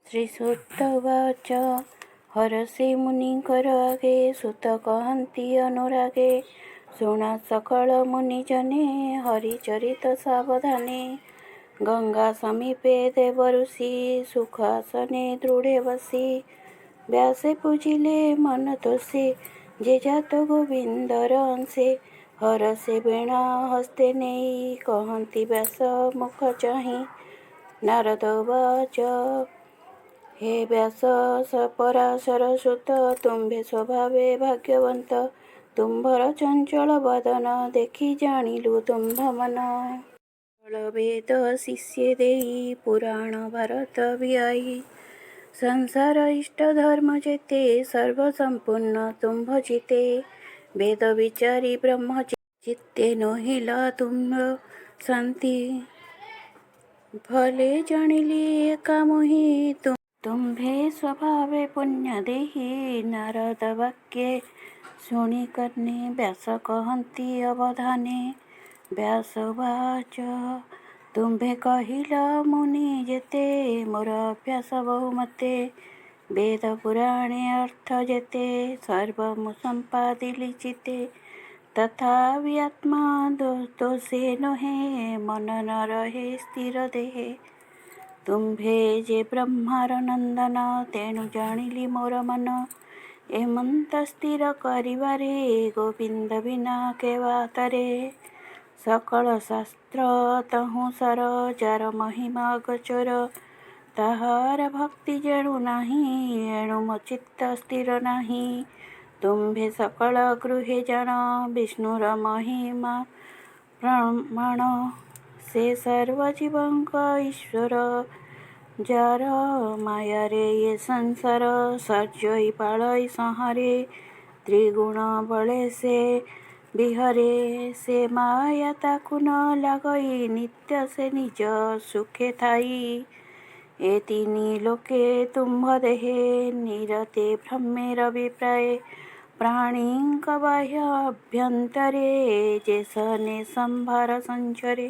ଶ୍ରୀ ସୂତ ଉବାଚ ହରଷେ ମୁନିଙ୍କର ଆଗେ, ସୂତ କହନ୍ତି ଅନୁରାଗେ। ଶୁଣ ସକଳ ମୁନି ଜନେ, ହରି ଚରିତ ସାବଧାନେ। ଗଙ୍ଗା ସମୀପେ ଦେବ ଋଷି, ସୁଖ ଆସନେ ଦୃଢ଼େ ବସି। ବ୍ୟାସେ ପୂଜିଲେ ମନ ତୋଷେ, ଯେ ଜାତ ଗୋବିନ୍ଦର ଅଂଶେ। ହରଷେ ବୀଣା ହସ୍ତେ ନେଇ, କହନ୍ତି ବ୍ୟାସ ମୁଖ ଚାହିଁ। ନାରଦ ଉବାଚ ହେ ବ୍ୟାସ ପରାଶର ସୁତ, ତୁମ୍ଭେ ସ୍ୱଭାବେ ଭାଗ୍ୟବନ୍ତ। ତୁମ୍ଭର ଚଞ୍ଚଳ ବଦନ ଦେଖି ଜାଣିଲୁ ତୁମ୍ଭ ମନ। ସକଳ ବେଦ ଶିଷ୍ୟେ ଦେଇ, ପୁରାଣ ଭାରତ ଭିଆଇ। ସଂସାର ଇଷ୍ଟ ଧର୍ମ ଯେତେ, ସର୍ବ ସମ୍ପୂର୍ଣ୍ଣ ତୁମ୍ଭ ଚିତ୍ତେ। ବେଦ ବିଚାରି ବ୍ରହ୍ମ ଚିତ୍ତେ ନୋହିଲା ତୁମ୍ଭ ଶାନ୍ତି। ଭଲେ ଜାଣିଲି ଏକା ମୁହିଁ, ତୁମ୍ଭେ ସ୍ୱଭାବେ ପୁଣ୍ୟ ଦେହୀ। ନାରଦ ବାକ୍ୟେ ଶୁଣି କର୍ଣ୍ଣେ, ବ୍ୟାସ କହନ୍ତି ଅବଧାନେ। ବ୍ୟାସ ଉବାଚ ତୁମ୍ଭେ କହିଲ ମୁନି ଯେତେ, ମୋର ଅଭ୍ୟାସ ବହୁମତେ। ବେଦ ପୁରାଣେ ଅର୍ଥ ଯେତେ, ସର୍ବ ମୁଁ ସମ୍ପାଦିଲି ଚିତ୍ତେ। ତଥାପି ଆତ୍ମା ଦୋଷେ ନୋହେ, ମନ ନ ରହେ ସ୍ଥିର ଦେହେ। ତୁମ୍ଭେ ଯେ ବ୍ରହ୍ମାର ନନ୍ଦନ, ତେଣୁ ଜାଣିଲି ମୋର ମନ। ଏମନ୍ତ ସ୍ଥିର କରିବାରେ, ଗୋବିନ୍ଦ ବିନା କେବା ତରେ। ସକଳ ଶାସ୍ତ୍ର ତହୁଁ ସାର, ଯାର ମହିମା ଅଗୋଚର। ତାହାର ଭକ୍ତି ଯେଣୁ ନାହିଁ, ଏଣୁ ମୋ ଚିତ୍ତ ସ୍ଥିର ନାହିଁ। ତୁମ୍ଭେ ସକଳ ଗୃହେ ଜାଣ, ବିଷ୍ଣୁର ମହିମା ପ୍ରମାଣ। ସେ ସର୍ବଜୀବଙ୍କ ଈଶ୍ୱର, ଯାର ମାୟାରେ ଏ ସଂସାର। ସର୍ଜଇ ପାଳଇ ସଂହାରେ, ତ୍ରିଗୁଣ ବଳେ ସେ ବିହରେ। ସେ ମାୟା ତାକୁ ନ ଲାଗଇ, ନିତ୍ୟ ସେ ନିଜ ସୁଖେ ଥାଇ। ଏ ତିନି ଲୋକେ ତୁମ୍ଭ ଦେହେ, ନିରତେ ଭ୍ରମେ ରବି ପ୍ରାୟେ। ପ୍ରାଣୀଙ୍କ ବାହ୍ୟ ଅଭ୍ୟନ୍ତରେ, ଯେସନେ ସମ୍ଭାର ସଞ୍ଚରେ।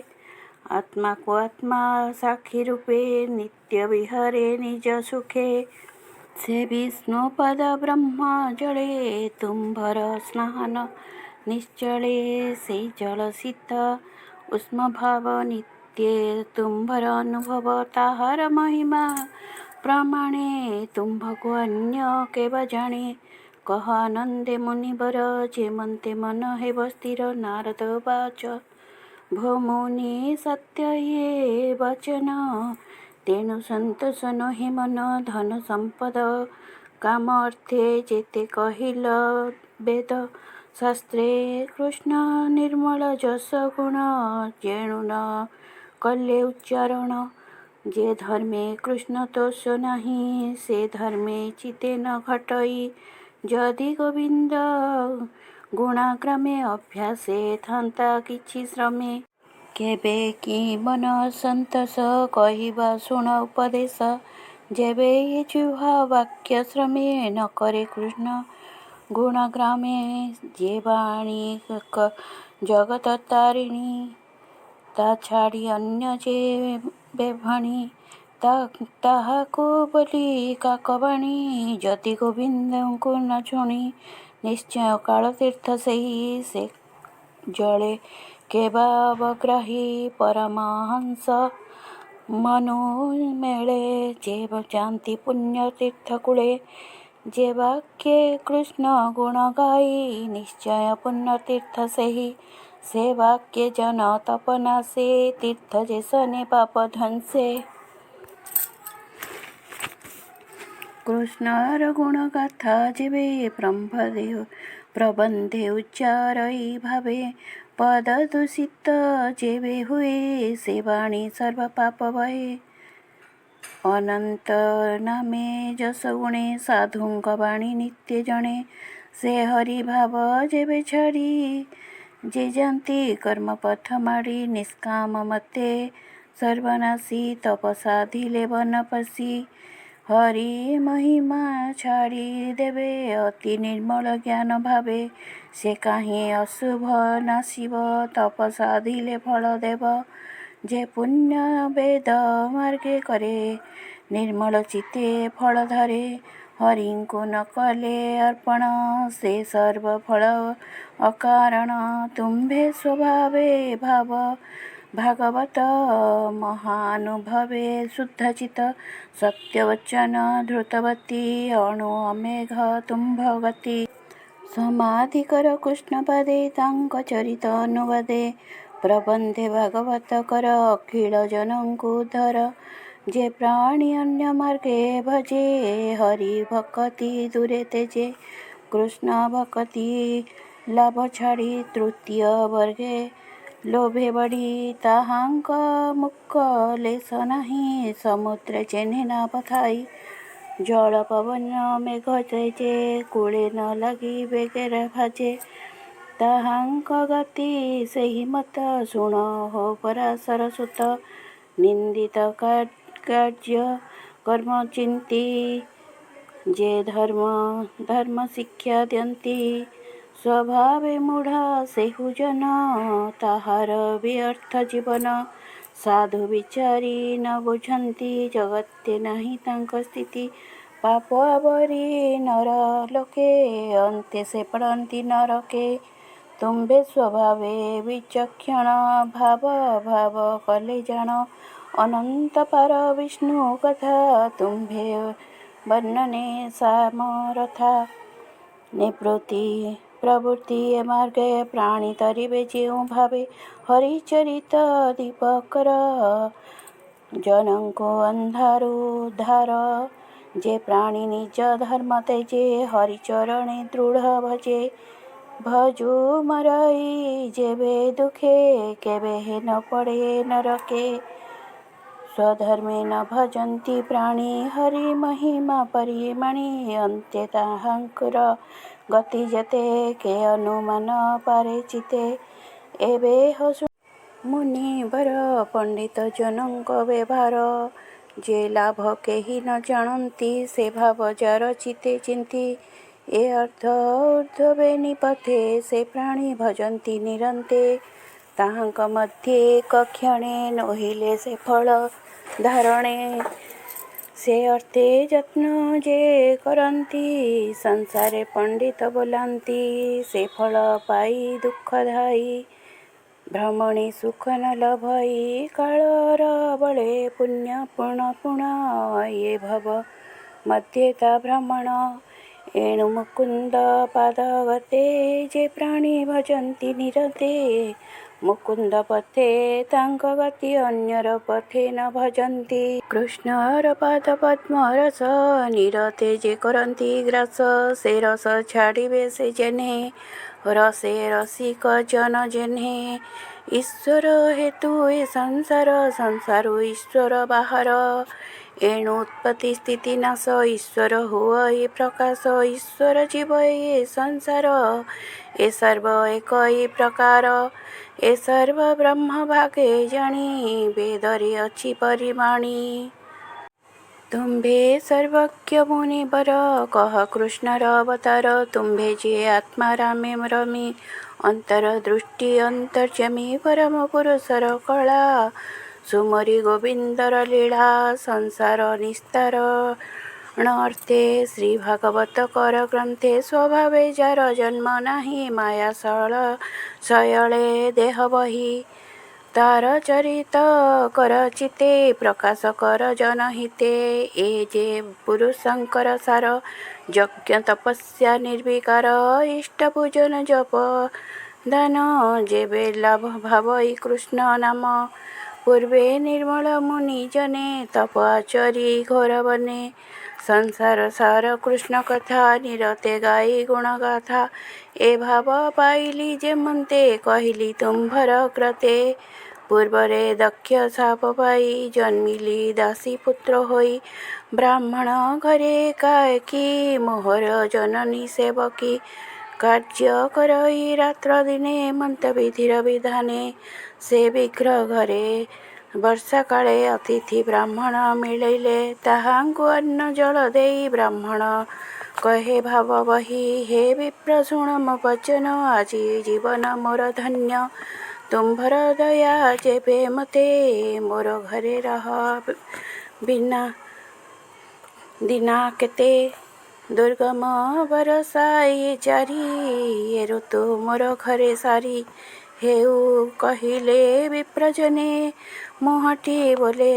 ଆତ୍ମାକୁ ଆତ୍ମା ସାକ୍ଷୀ ରୂପେ, ନିତ୍ୟ ବିହରେ ନିଜ ସୁଖେ। ସେ ବିଷ୍ଣୁପଦ ବ୍ରହ୍ମ ଜଳେ, ତୁମ୍ଭର ସ୍ନାନ ନିଶ୍ଚଳେ। ସେ ଜଳ ଶୀତ ଉଷ୍ମ ଭାବ, ନିତ୍ୟେ ତୁମ୍ଭର ଅନୁଭବ। ତାହାର ମହିମା ପ୍ରମାଣେ, ତୁମ୍ଭକୁ ଅନ୍ୟ କେବା ଜାଣେ। କହ ଆନନ୍ଦେ ମୁନିବର, ଯେମନ୍ତେ ମନ ହେବ ସ୍ଥିର। ନାରଦ ଉବାଚ ଭୋ ମୁନି ସତ୍ୟ ୟେ ବଚନ, ତେଣୁ ସନ୍ତୋଷ ନୋହେ ମନ। ଧନ ସମ୍ପଦ କାମ ଅର୍ଥେ, ଯେତେ କହିଲ ବେଦ ଶାସ୍ତ୍ରେ। କୃଷ୍ଣ ନିର୍ମଳ ଯଶ ଗୁଣ, ଯେଣୁ ନ କଲେ ଉଚ୍ଚାରଣ। ଯେ ଧର୍ମେ କୃଷ୍ଣ ତୋଷ ନାହିଁ, ସେ ଧର୍ମେ ଚିତ୍ତେ ନ ଘଟଇ। ଯଦି ଗୋବିନ୍ଦ ଗୁଣାଗ୍ରାମେ, ଅଭ୍ୟାସେ ଥାନ୍ତା କିଛି ଶ୍ରମେ। କେବେ କି ମନ ଅସନ୍ତୋଷ, କହିବା ଶୁଣ ଉପଦେଶ। ଯେବେ ଏ ଜିହ୍ୱା ବାକ୍ୟ ଶ୍ରମେ, ନ କରେ କୃଷ୍ଣ ଗୁଣଗ୍ରାମେ। ଯେ ବାଣୀ ଜଗତ ତାରିଣୀ, ତା ଛାଡ଼ି ଅନ୍ୟ ଯେ ବେଭାଣୀ। ତାହାକୁ ବୋଲି କାକବାଣୀ, ଯଦି ଗୋବିନ୍ଦଙ୍କୁ ନ ଶୁଣି। ନିଶ୍ଚୟ କାଳତୀର୍ଥ ସେହି, ସେ ଜଳେ କେବା ଅବଗ୍ରାହୀ। ପରମହଂସ ମନୁ ମେଳେ, ଯେ ଯାନ୍ତି ପୁଣ୍ୟ ତୀର୍ଥ କୂଳେ। ଯେ ବାକ୍ୟେ କୃଷ୍ଣ ଗୁଣ ଗାଇ, ନିଶ୍ଚୟ ପୁଣ୍ୟ ତୀର୍ଥ ସେହି। ସେ ବାକ୍ୟେ ଜନ ତପ ନାଶେ, ତୀର୍ଥ ଯେସନେ ପାପ ଧ୍ୱଂସେ। କୃଷ୍ଣର ଗୁଣଗାଥା ଯେବେ, ପ୍ରବନ୍ଧେ ଉଚ୍ଚାରଇ ଭାବେ। ପଦ ଦୂଷିତ ଯେବେ ହୁଏ, ସେ ବାଣୀ ସର୍ବ ପାପ ବହେ। ଅନନ୍ତ ନାମେ ଯଶ ଗୁଣେ, ସାଧୁଙ୍କ ବାଣୀ ନିତ୍ୟ ଜଣେ। ସେ ହରି ଭାବ ଯେବେ ଛାଡ଼ି, ଯେ ଯାନ୍ତି କର୍ମପଥ ମାଡ଼ି। ନିଷ୍କାମ ମତେ ସର୍ବନାଶୀ, ତପ ସାଧିଲେ ବନ ପଶି। ହରି ମହିମା ଛାଡ଼ି ଦେବେ, ଅତି ନିର୍ମଳ ଜ୍ଞାନ ଭାବେ। ସେ କାହିଁ ଅଶୁଭ ନାଶିବ, ତପ ସାଧିଲେ ଫଳ ଦେବ। ଯେ ପୁଣ୍ୟ ବେଦ ମାର୍ଗେ କରେ, ନିର୍ମଳ ଚିତ୍ତେ ଫଳ ଧରେ। ହରିଙ୍କୁ ନ କଲେ ଅର୍ପଣ, ସେ ସର୍ବ ଫଳ ଅକାରଣ। ତୁମ୍ଭେ ସ୍ୱଭାବେ ଭାବ ଭାଗବତ, ମହାନୁଭବେ ଶୁଦ୍ଧଚିତ୍ତ। ସତ୍ୟବଚନ ଧୃତବତୀ, ଅଣୁ ଅମେଘ ତୁମ୍ଭ ଗତି। ସମାଧି କର କୃଷ୍ଣପାଦେ, ତାଙ୍କ ଚରିତ ଅନୁବାଦେ। ପ୍ରବନ୍ଧେ ଭାଗବତ କର, ଅଖିଳ ଜନଙ୍କୁ ଉଦ୍ଧାର। ଯେ ପ୍ରାଣୀ ଅନ୍ୟ ମାର୍ଗେ ଭଜେ, ହରି ଭକତି ଦୂରେ ତେଜେ। କୃଷ୍ଣ ଭକତି ଲାଭ ଛାଡ଼ି, ତୃତୀୟ ବର୍ଗେ ଲୋଭେ ବଢ଼ି। ତାହାଙ୍କ ମୁକ ଲେଶ ନାହିଁ, ସମୁଦ୍ରେ ଯେହ୍ନେ ନାବ ଥାଇ। ଜଳ ପବନ ମେଘ ତେଜେ, କୂଳେ ନ ଲାଗି ବେଗରେ ଭାଜେ। ତାହାଙ୍କ ଗତି ସେହି ମତ, ଶୁଣ ହୋ ପରାଶର ସୁତ। ନିନ୍ଦିତ କାର୍ଯ୍ୟ କର୍ମ ଚିନ୍ତି, ଯେ ଧର୍ମ ଧର୍ମ ଶିକ୍ଷା ଦ୍ୟନ୍ତି। ସ୍ୱଭାବେ ମୂଢ଼ ସେହୁ ଜନ, ତାହାର ବ୍ୟର୍ଥ ଜୀବନ। ସାଧୁ ବିଚାରି ନ ବୁଝନ୍ତି, ଜଗତେ ନାହିଁ ତାଙ୍କ ସ୍ଥିତି। ପାପ ଆବରି ନର ଲୋକେ, ଅନ୍ତେ ସେ ପଡ଼ନ୍ତି ନରକେ। ତୁମ୍ଭେ ସ୍ୱଭାବେ ବିଚକ୍ଷଣ, ଭାବ ଅଭାବ କଲେ ଜାଣ। ଅନନ୍ତ ପାର ବିଷ୍ଣୁ କଥା, ତୁମ୍ଭେ ବର୍ଣ୍ଣନେ ସମରଥା। ନିବୃତ୍ତି ପ୍ରବୃତ୍ତି ଏ ମାର୍ଗେ, ପ୍ରାଣୀ ତରିବେ ଯେଉଁ ଭାବେ। ହରିଚରିତ ଦୀପକର, ଜନଙ୍କୁ ଅନ୍ଧାରୁ ଉଦ୍ଧାର। ଯେ ପ୍ରାଣୀ ନିଜ ଧର୍ମ ତେଜେ, ହରିଚରଣେ ଦୃଢ଼ ଭଜେ। ଭଜୁ ମରଇ ଯେବେ ଦୁଃଖେ, କେବେ ହେ ନ ପଡ଼େ ନରକେ। ସ୍ୱଧର୍ମେ ନ ଭଜନ୍ତି ପ୍ରାଣୀ, ହରି ମହିମା ପରିମାଣି। ଅନ୍ତେ ତାହାଙ୍କର ଗତି ଯେତେ, କେ ଅନୁମାନ ପାରେ ଚିତ୍ତେ। ଏବେ ହୋ ମୁନିବର, ପଣ୍ଡିତ ଜନଙ୍କ ବ୍ୟବହାର। ଯେ ଲାଭ କେହି ନ ଜାଣନ୍ତି, ସେ ଭାବ ଯାର ଚିତ୍ତେ ଚିନ୍ତି। ଏ ଅର୍ଥ ଊର୍ଦ୍ଧ୍ୱ ବେନି ପଥେ, ସେ ପ୍ରାଣୀ ଭଜନ୍ତି ନିରନ୍ତେ। ତାହାଙ୍କ ମଧ୍ୟେ ଏକ କ୍ଷଣେ, ନୋହିଲେ ସେ ଫଳ ଧାରଣେ। ସେ ଅର୍ଥେ ଯତ୍ନ ଯେ କରନ୍ତି, ସଂସାରେ ପଣ୍ଡିତ ବୋଲାନ୍ତି। ସେ ଫଳ ପାଇ ଦୁଃଖ ଧାଇ, ଭ୍ରମଣି ସୁଖ ନ ଲଭଇ। କାଳର ବଳେ ପୁଣ୍ୟ ପୁଣ ପୁଣ, ଏ ଭବ ମଧ୍ୟେ ତା ଭ୍ରମଣ। ଏଣୁ ମୁକୁନ୍ଦ ପାଦଗତେ, ଯେ ପ୍ରାଣୀ ଭଜନ୍ତି ନିରତେ। ମୁକୁନ୍ଦ ପଥେ ତାଙ୍କ ଗତି, ଅନ୍ୟର ପଥେ ନ ଭଜନ୍ତି। କୃଷ୍ଣର ପାଦ ପଦ୍ମ ରସ, ନିରତେ ଯେ କରନ୍ତି ଗ୍ରାସ। ସେ ରସ ଛାଡ଼ିବେ ସେ ଯେହ୍ନେ, ରସେ ରସିକ ଜନ ଯେହ୍ନେ। ଈଶ୍ୱର ହେତୁ ଏ ସଂସାର, ସଂସାରୁ ଈଶ୍ୱର ବାହାର। ଏଣୁ ଉତ୍ପତ୍ତି ସ୍ଥିତି ନାଶ, ଈଶ୍ୱର ହୁଅଇ ପ୍ରକାଶ। ଈଶ୍ୱର ଜୀବ ଏ ସଂସାର, ଏ ସର୍ବ ଏକଇ ପ୍ରକାର। ଏ ସର୍ବ ବ୍ରହ୍ମ ଭାଗେ ଜାଣି, ବେଦରେ ଅଛି ପରିମାଣି। ତୁମ୍ଭେ ସର୍ବଜ୍ଞ ମୁନିବର, କହ କୃଷ୍ଣର ଅବତାର। ତୁମ୍ଭେ ଯେ ଆତ୍ମାରାମେ ରମି, ଅନ୍ତର୍ଦୃଷ୍ଟି ଅନ୍ତର୍ଯ୍ୟାମୀ। ପରମ ପୁରୁଷର କଳା, ସୁମରି ଗୋବିନ୍ଦର ଲୀଳା। ସଂସାର ନିସ୍ତାରଣ ଅର୍ଥେ, ଶ୍ରୀଭାଗବତ କର ଗ୍ରନ୍ଥେ। ସ୍ୱଭାବେ ଯାର ଜନ୍ମ ନାହିଁ, ମାୟା ଶୟଳେ ଦେହ ବହି। ତାର ଚରିତ କର ଚିତ୍ତେ, ପ୍ରକାଶ କର ଜନହିତେ। ଏ ଯେ ପୁରୁଷଙ୍କର ସାର, ଯଜ୍ଞ ତପସ୍ୟା ନିର୍ବିକାର। ଇଷ୍ଟ ପୂଜନ ଜପ ଦାନ, ଯେବେ ଲାଭ ଭାବଇ କୃଷ୍ଣ ନାମ। ପୂର୍ବେ ନିର୍ମଳ ମୁନି ଜନେ, ତପ ଆଚରି ଘୋର ବନେ। ସଂସାର ସାର କୃଷ୍ଣ କଥା, ନିରତେ ଗାଇ ଗୁଣଗାଥା। ଏ ଭାବ ପାଇଲି ଯେମନ୍ତେ, କହିଲି ତୁମ୍ଭର କ୍ରତେ। ପୂର୍ବରେ ଦକ୍ଷ ଶାପ ପାଇ, ଜନ୍ମିଲି ଦାସୀପୁତ୍ର ହୋଇ। ବ୍ରାହ୍ମଣ ଘରେ ଏକାକୀ, ମୋହର ଜନନୀ ସେବକୀ। କାର୍ଯ୍ୟ କରଇ ରାତ୍ର ଦିନେ, ମନ୍ତ ବିଧିର ବିଧାନେ। ସେ ବିଘ୍ର ଘରେ ବର୍ଷାକାଳେ, ଅତିଥି ବ୍ରାହ୍ମଣ ମିଳିଲେ। ତାହାଙ୍କୁ ଅନ୍ନ ଜଳ ଦେଇ, ବ୍ରାହ୍ମଣ କହେ ଭାବ ବହି। ହେ ବିପ୍ର ଶୁଣ ମୋ ବଚନ, ଆଜି ଜୀବନ ମୋର ଧନ୍ୟ। ତୁମ୍ଭର ଦୟା ଯେବେ ମୋତେ, ମୋର ଘରେ ରହ ବିନା ଦିନା କେତେ। ଦୁର୍ଗମ ବରଷା ଏ ଚାରି, ଏ ଋତୁ ମୋର ଘରେ ସାରି। ହେଉ କହିଲେ ବିପ୍ରଜନେ, ମୁହଁଟି ବୋଲେ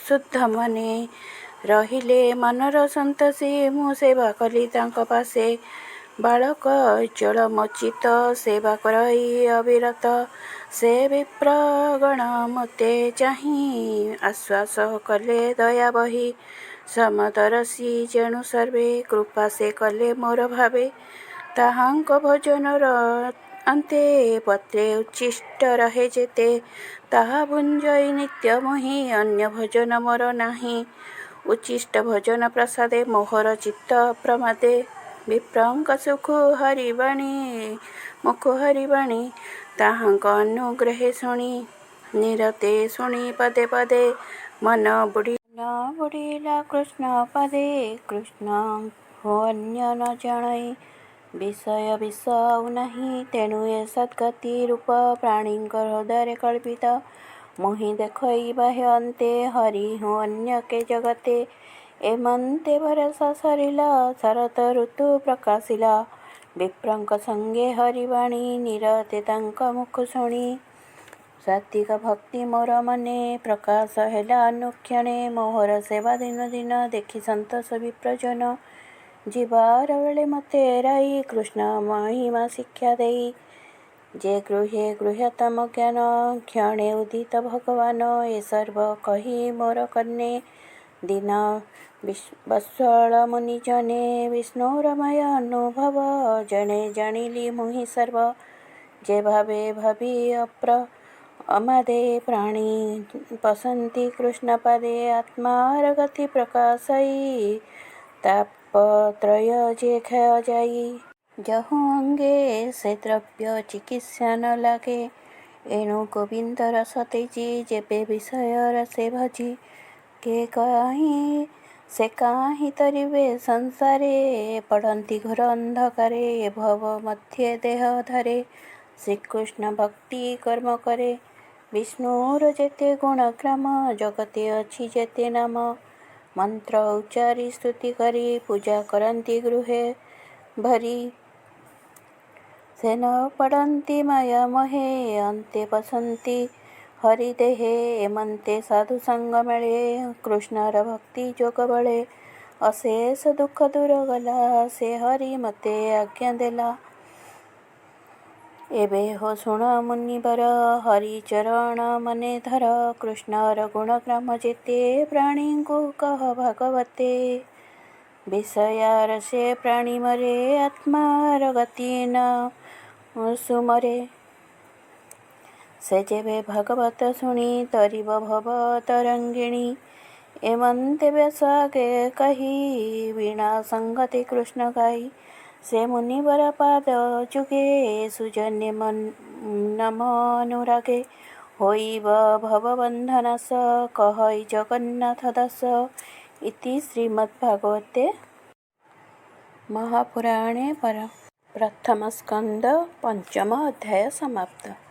ଶୁଦ୍ଧ ମନେ। ରହିଲେ ମନର ସନ୍ତୋଷି, ମୁଁ ସେବା କଲି ତାଙ୍କ ପାଶେ। ବାଳକ ଉଜ୍ଜ୍ୱଳ ମୋ ଚିତ୍ତ, ସେବା କରଇ ଅବିରତ। ସେ ବିପ୍ରଗଣ ମୋତେ ଚାହିଁ, ଆଶ୍ୱାସ କଲେ ଦୟା ବହି। ସମଦର୍ଶୀ ଯେଣୁ ସର୍ବେ, କୃପା ସେ କଲେ ମୋର ଭାବେ। ତାହାଙ୍କ ଭୋଜନର ଅନ୍ତେ, ପତ୍ରେ ଉଚ୍ଛିଷ୍ଟ ରହେ ଯେତେ। ତାହା ଭୁଞ୍ଜଇ ନିତ୍ୟ ମୁହିଁ, ଅନ୍ୟ ଭୋଜନ ମୋର ନାହିଁ। ଉଚ୍ଛିଷ୍ଟ ଭୋଜନ ପ୍ରସାଦେ, ମୋହର ଚିତ୍ତ ଅପ୍ରମାଦେ। ବିପ୍ରଙ୍କ ସୁଖୁ ହରିବାଣୀ, ମୁଖୁ ହରିବାଣୀ ତାହାଙ୍କ ଅନୁଗ୍ରହେ ଶୁଣି। ନିରତେ ଶୁଣି ପଦେ ପଦେ, ମନ ବୁଡ଼ିଲା କୃଷ୍ଣ ପାଦେ। କୃଷ୍ଣ ଅନ୍ୟ ନ ଜାଣଇ, ବିଷୟ ବିଷ ଆଉ ନାହିଁ। ତେଣୁ ଏ ସଦ୍ଗତି ରୂପ, ପ୍ରାଣୀଙ୍କ ହୃଦୟରେ କଳ୍ପିତ। ମୁହିଁ ଦେଖଇ ବାହ୍ୟ ଅନ୍ତେ, ହରି ହୁଁ ଅନ୍ୟ କେ ଜଗତେ। ଏମନ୍ତେ ବରଷା ସରିଲା, ଶରତ ଋତୁ ପ୍ରକାଶିଲା। ବିପ୍ରଙ୍କ ସଙ୍ଗେ ହରିବାଣୀ, ନିରତେ ତାଙ୍କ ମୁଖୁ ଶୁଣି। ସାତ୍ତ୍ୱିକ ଭକ୍ତି ମୋର ମନେ, ପ୍ରକାଶ ହେଲା ଅନୁକ୍ଷଣେ। ମୋହର ସେବା ଦିନୁ ଦିନ, ଦେଖି ସନ୍ତୋଷ ବିପ୍ରଜନ। ଯିବାର ବେଳେ ମୋତେ ଏରାଇ, କୃଷ୍ଣ ମହିମା ଶିକ୍ଷା ଦେଇ। ଯେ ଗୃହେ ଗୃହ୍ୟତମ ଜ୍ଞାନ, କ୍ଷଣେ ଉଦିତ ଭଗବାନ। ଏ ସର୍ବ କହି ମୋର କର୍ଣ୍ଣେ, ଦୀନ ବତ୍ସଳ ମୁନି ଜନେ। ବିଷ୍ଣୁର ମାୟା ଅନୁଭବ, ଜଣେ ଜାଣିଲି ମୁହିଁ ସର୍ବ। ଯେ ଭାବେ ଭାବି ଅପ୍ରମାଦେ, ପ୍ରାଣୀ ପଶନ୍ତି କୃଷ୍ଣ ପାଦେ। ଆତ୍ମାର ଗତି ପ୍ରକାଶଇ, ତାପତ୍ରୟ ଯେ କ୍ଷୟ ଯାଇ। ଯହୁଁ ଅଙ୍ଗେ ସେ ଦ୍ରବ୍ୟ, ଚିକିତ୍ସା ନ ଲାଗେ। ଏଣୁ ଗୋବିନ୍ଦ ରସ ତେଜି, ଯେବେ ବିଷୟ ରସେ ଭଜି। କେ କାହିଁ ସେ କାହିଁ ତରିବେ ସଂସାରେ, ପଡ଼ନ୍ତି ଘୋର ଅନ୍ଧକାରେ। ଏ ଭବ ମଧ୍ୟେ ଦେହ ଧରେ, ଶ୍ରୀକୃଷ୍ଣ ଭକ୍ତି କର୍ମ କରେ। ବିଷ୍ଣୁର ଯେତେ ଗୁଣଗ୍ରାମ, ଜଗତେ ଅଛି ଯେତେ ନାମ। ମନ୍ତ୍ର ଉଚ୍ଚାରି ସ୍ତୁତି କରି, ପୂଜା କରନ୍ତି ଗୃହେ ଭରି। ସେ ନ ପଡ଼ନ୍ତି ମାୟା ମୋହେ, ଅନ୍ତେ ପଶନ୍ତି ହରି ଦେହେ। ଏମନ୍ତେ ସାଧୁ ସଙ୍ଗ ମେଳେ, କୃଷ୍ଣର ଭକ୍ତି ଯୋଗ ବଳେ। ଅଶେଷ ଦୁଃଖ ଦୂର ଗଲା, ସେ ହରି ମୋତେ ଆଜ୍ଞା ଦେଲା। ଏବେ ହୋ ଶୁଣ ମୁନିବର, ହରି ଚରଣ ମନେ ଧର। କୃଷ୍ଣର ଗୁଣଗ୍ରାମ ଯେତେ, ପ୍ରାଣୀଙ୍କୁ କହ ଭାଗବତେ। ବିଷୟାରସେ ପ୍ରାଣୀ ମରେ, ଆତ୍ମାର ଗତି ନ ସୁମରେ। ସେ ଯେବେ ଭାଗବତ ଶୁଣି, ତରିବ ଭବ ତରଙ୍ଗିଣୀ। ଏମନ୍ତେ ବ୍ୟାସ ଆଗେ କହି, ବୀଣା ସଙ୍ଗତେ କୃଷ୍ଣ ଗାଇ। ସେ ମୁନିବର ପାଦ ଯୁଗେ, ସୁଜନେ ନମ ଅନୁରାଗେ। ହୋଇବ ଭବବନ୍ଧନାଶ, କହଇ ଜଗନ୍ନାଥ ଦାସ। ଇତି ଶ୍ରୀମଦ୍ଭାଗବତେ ମହାପୁରାଣେ ପ୍ରଥମ ସ୍କନ୍ଧ ପଞ୍ଚମ ଅଧ୍ୟାୟ ସମାପ୍ତ।